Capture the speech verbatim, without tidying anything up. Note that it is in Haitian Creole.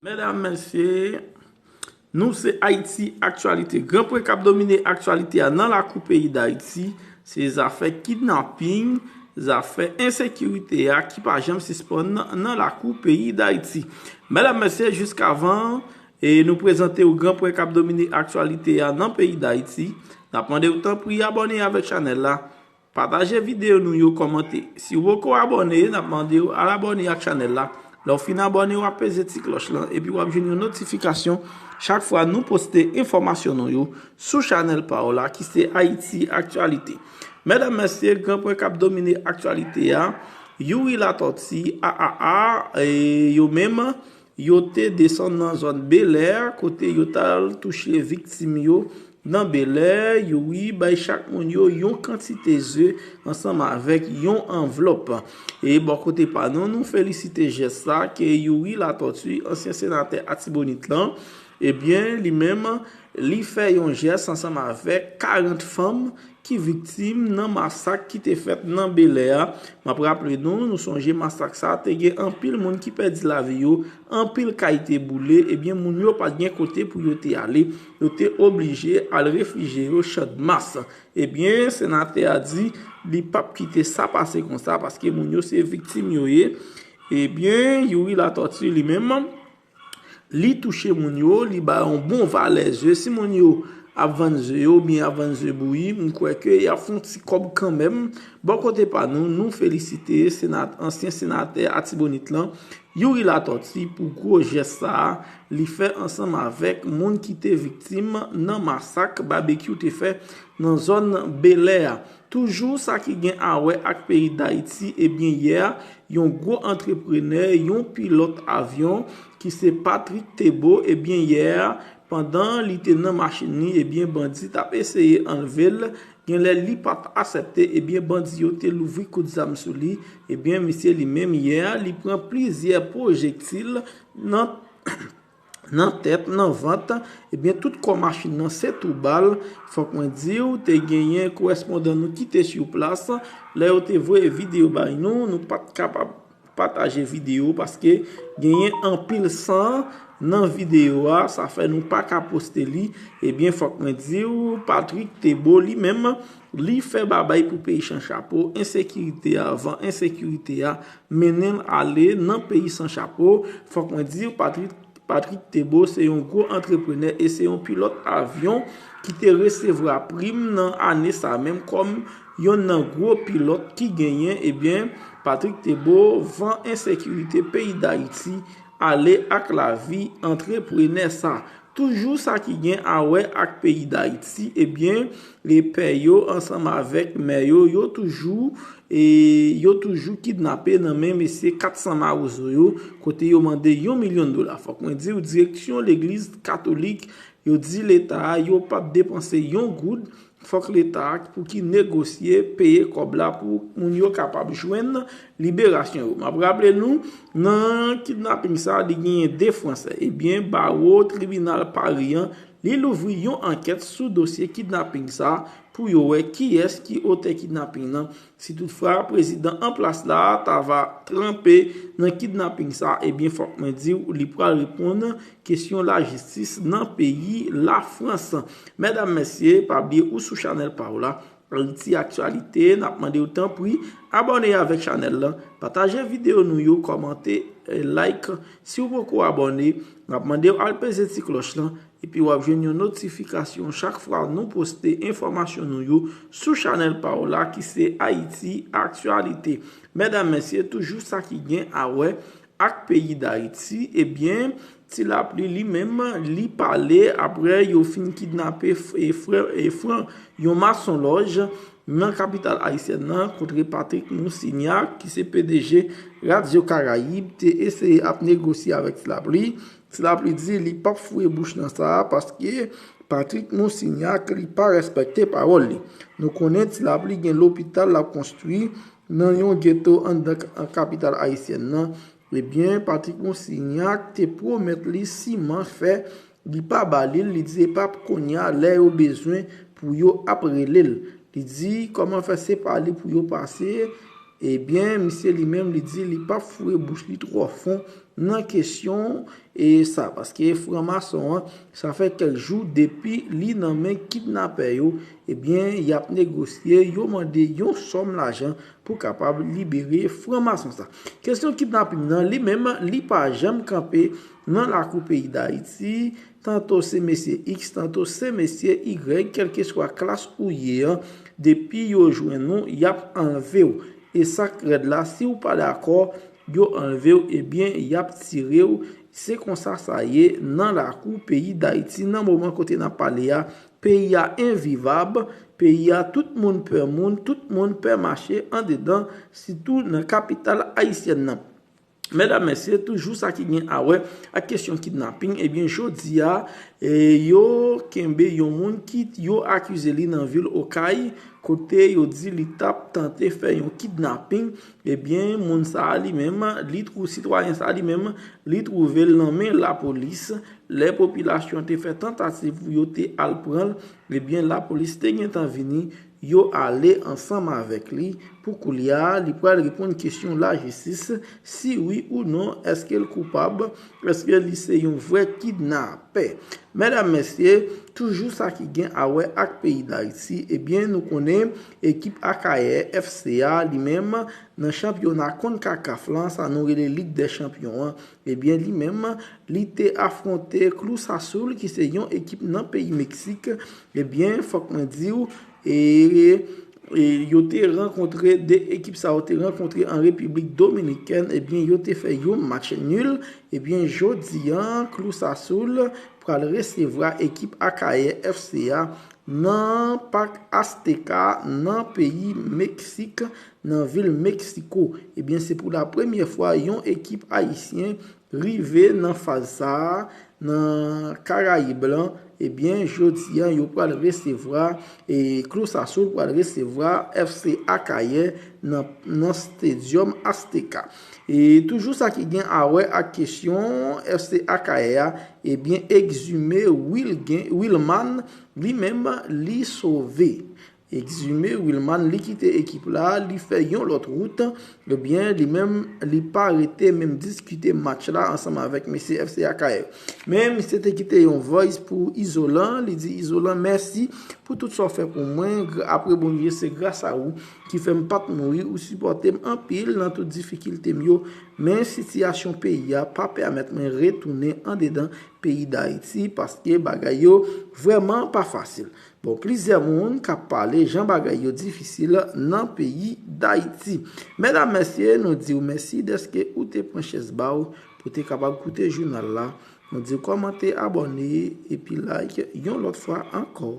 Medam, mesye, nou se Ayiti Aktyalite. Gran pwen k ap domine aktyalite a nan lakou peyi Dayiti, se zafè kidnaping, zafè ensekirite a ki pa janm sispann nan, nan lakou peyi Dayiti. Medam, mesye, jiskavan e nou prezante w gran pwen k ap domine aktyalite a nan peyi Dayiti, n ap mande w tanpri abòne avèk chanèl la. Pataje videyo nou yo, kòmante. Si w poko abòne, n ap mande w al abòne ak chanèl la. Lè w fin abòne, w ap peze ti klòch lan, epi w ap jwenn yon notifikasyon chak fwa nou poste enfòmasyon nou yo sou chanèl pa w la, ki se Ayiti Aktyalite. Medam, mesye, gran pwen k ap domine aktyalite a, Youri Latortue, A A A, e yo menm, yo te desann nan zòn Belè, kote yo t al touche viktim yo nan Belè. Youri bay chak moun yo yon kantite ze ansanm avèk yon anvlòp. E bò kote pa nou, nou felisite jès sa ke Youri Latortue, ansyen senatè Atibonit lan, ebyen, li menm, li fè yon jès ansanm avèk karant fanm ki viktim nan masak ki te fèt nan Belè a. M ap raple nou, nou sonje masak sa a te gen anpil moun ki pèdi lavi yo, anpil kay te boule, ebyen, moun yo pa t gen kote pou yo te ale. Yo te oblije al refijye yo Channmas. Ebyen, senatè a di li p ap kite sa pase konsa, paske moun yo se viktim yo ye. Ebyen, Youri Latortue li menm, li touche moun yo, li ba yon bon valè ze. Si moun yo ap vann ze yo oubyen ap vann ze bouyi, m kwè ke y ap fè yon ti kòb kanmenm. Bò kote pa nou, nou felisite senat-, ansyen senatè Atibonit lan, Youri Latortue, pou gwo jès sa a li fè ansanm avèk moun ki te viktim nan masak babekyou te fè nan zòn Belè a. Toujou sa ki gen a wè ak peyi Dayiti, ebyen, yè, yon gwo antreprenè, yon pilòt avyon ki se Patrick Thébeau, ebyen, yè, pandan li te nan machin li, ebyen, bandi t ap eseye anlve l. Genlè li pa t aksepte, ebyen, bandi yo te louvri kout zam sou li. Ebyen, misye li menm, yè, li pran plizyè pwojektil nan nan tèt, nan vant, ebyen, tout kò machin nan se tou bal. Fòk mwen di w, te genyen korèspondan nou ki te sou plas. Lè yo te voye videyo bay nou, nou pa t kapab pataje videyo paske genyen anpil san nan videyo a, sa fè nou pa ka poste li. Ebyen, fòk mwen di w, Patrick Thébeau li menm, li fè babay pou peyi san chapo, ensekirite a, van ensekirite a mennen l ale nan peyi san chapo. Fòk mwen di w, Patrick Patrick Thébeau se yon gwo antreprenè e se yon pilòt avyon ki te resevwa prim nan ane sa menm kòm yonn nan gwo pilòt ki genyen. Ebyen, Patrick Thébeau van ensekirite peyi Dayiti ale ak lavi antreprenè sa. Toujou sa ki gen a wè ak peyi Dayiti, ebyen, e pè yo ansanm avèk mè yo, yo toujou, e yo toujou kidnape nan men mesye kat san mawozo yo, kote yo mande yon milyon dola. Fòk mwen di w, direksyon legliz katolik, yo di leta a, yo p ap depanse yon goud, fòk leta a pou ki negosye, peye kòb la pou moun yo kapab jwenn liberasyon yo. M ap raple nou, nan kidnaping sa, li genyen de Fransè. Ebyen, bawo tribinal Pari an, li louvri yon ankèt sou dosye kidnaping sa pou yo wè kiyès ki otè kidnaping nan. Si toutfwa prezidan an plas la ta va tranpe nan kidnaping sa, ebyen, fòk mwen di w, li pral reponn kesyon lajistis nan peyi Lafrans. Medam, mesye, pa bliye ou sou chanèl pa w la, Ayiti Aktyalite, n ap mande w tanpri, abòne avèk chanèl lan, pataje videyo nou yo, kòmante, e, like. Si w poko abòne, n ap mande w al peze ti klòch lan, epi w ap jwenn yon notifikasyon chak fwa nou poste enfòmasyon nou yo sou chanèl pa w la ki se Ayiti Aktyalite. Medam, mesye, toujou sa ki gen a wè ak peyi Dayiti, ebyen, Ti Lapli li menm, li pale apre yo fin kidnape f-, e frè, e fran yon masonlòj nan kapital ayisyèn nan, kote Patrick Moussignac, ki se P D G Radio Caraïbe, te eseye ap negosye avèk Ti Lapli. Ti Lapli di li p ap foure bouch nan sa a paske Patrick Moussignac, li pa respekte pawòl li. Nou konnen Ti Lapli gen lopital l ap konstwi nan yon geto anndan k-, kapital ayisyèn nan. Ebyen, Patrick Moussignac te pwomèt li siman fè, li pa ba li l, li di se p ap kounye a lè yo bezwen pou yo ap rele l. Li di kòman fè se pa li pou yo pase. Ebyen, misye li menm, li di li p ap foure bouch li twò fon nan kesyon e sa, paske franmason an, sa fè kèk jou depi li nan men kidnapè yo, ebyen, y ap negosye, yo mande yon sòm lajan pou kapab libere franmason sa. Kesyon kidnaping nan, li menm, li pa janm kanpe nan lakou peyi Dayiti, tanto se mesye X, tanto se mesye Y, kèlkeswa klas ou ye an, depi yo jwenn ou, y ap anlve w. E sa k rèd la, si w pa dakò, yo anlve w, ebyen, y ap tire w. Se konsa sa ye nan lakou peyi Dayiti. Nan moman kote n ap pale a, peyi a envivab, peyi a tout moun pè moun, tout moun pè mache andedan, sitou nan kapital ayisyèn nan. Medam, mesye, toujou sa ki gen a wè ak kesyon kidnaping, ebyen, jodi a, e, yo kenbe yon moun ki yo akize li nan vil Okay, kote yo di li t ap tante fè yon kidnaping. Ebyen, moun sa a li menm, li twou-, sitwayen sa a li menm, li twouve l nan men lapolis. Lè popilasyon te fè tantativ pou yo te al pran l, ebyen, lapolis te gentan vini, yo ale ansanm avèk li. Pou koulye a, li pral reponn kesyon lajistis, si wi ou non, èske l koupab, èske li se yon vrè kidnapè. Medam, mesye, toujou sa ki gen a wè ak peyi Dayiti, ebyen, nou konnen ekip Akayè F C a, li menm, nan chanpyona konkakaf lan, sa nou rele Lig dè Chanpyon an, ebyen, li menm, li te afwonte Cluj Azul, ki se yon ekip nan peyi Meksik. Ebyen, fòk mwen di w, e, e yo te rankontre, de ekip sa yo te rankontre an Repiblik Dominikèn, ebyen, yo te fè yon match nil. Ebyen, jodi an, Cluj Azul pral resevwa ekip Akayè F C a nan Pak Azteka, nan peyi Meksik, nan vil Meksiko. Ebyen, se pou la premyè fwa yon ekip ayisyen rive nan faz sa a, nan Karayib lan. Ebyen, jodi an, yo pral resevwa, e, Cluj Azul pral resevwa F C Akayè nan, nan Stadium Azteca. E toujou sa ki gen a wè ak kesyon F C Akayè a, ebyen, Exumé Wilgen-, Wilman, li menm, li sove. Exumé Wilman, li kite ekip la, li fè yon lòt wout. Ebyen, li menm, li pa rete menm diskite match la ansanm avèk mesye F C Akayè. Men, misye te kite yon voice pou Izolan, li di, "Izolan, mèsi pou tout sa w fè pou mwen. Gra-, apre Bondye, se gras a ou ki fè m pa t mouri, ou sipòte m anpil nan tout difikilte m yo. Men, sitiyasyon peyi a pa pèmèt mwen retounen andedan peyi Dayiti, paske bagay yo vrèman pa fasil." Bon, plizyè moun k ap pale jan bagay yo difisil nan peyi Dayiti. Medam, mesye, nou di w mèsi dèske ou te pran chèz ba w pou te kapab koute jounal la. Nou di w kòmante, abòne, epi like yon lòt fwa ankò.